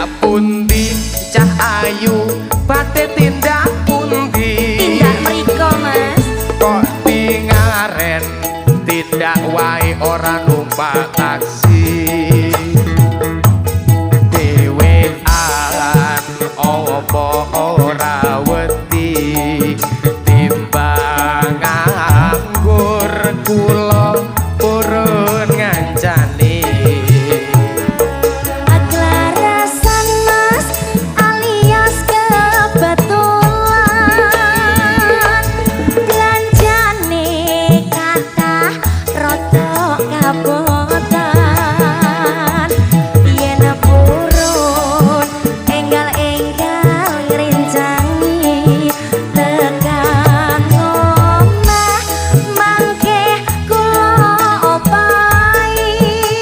Tindak pundi, cah ayu, bate tindak pundi? Tindak mriko, Mas. Kok tingaren tindak wae ora